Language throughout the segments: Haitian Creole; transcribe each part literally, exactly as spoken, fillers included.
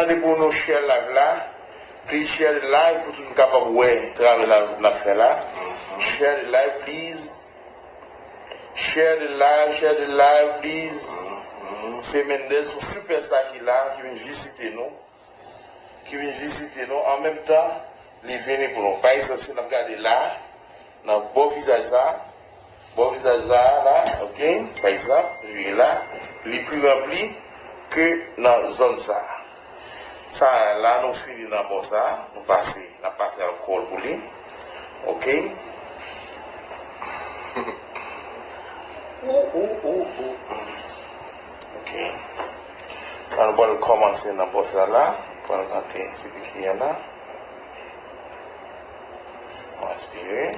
Mande pou nou share live la. Please share the live pou tout moun kapab wè travay la n ap fè la. Share the live, please. Share the live, share the live, please. Se Mendel, se yon sipèsta ki la, ki vin vizite nou. Ki vin vizite nou. An menm tan, li vini pou nou. Pa egzanp, si n ap gade la, nan bò vizaj sa, bò vizaj la, la, ok, pa egzanp, vire la, li pi ranpli ke nan zòn sa. Sa la, nou fini nan bò sa, nou pase, n ap pase alkòl pou li. Ok. Ou, ou, ou, ou. Ok. La, nou pral kòmanse nan bò sa la. Pral rante ti piki an la. Mwen espere.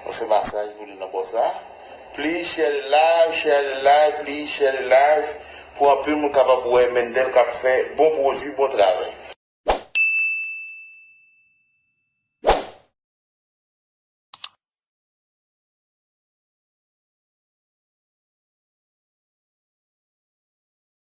Mwen fè masaj pou li nan bò sa. Please share the live, share the live, please share the live. Pou anpil moun kapab wè Mendel k ap fè bon pwodui, bon travay.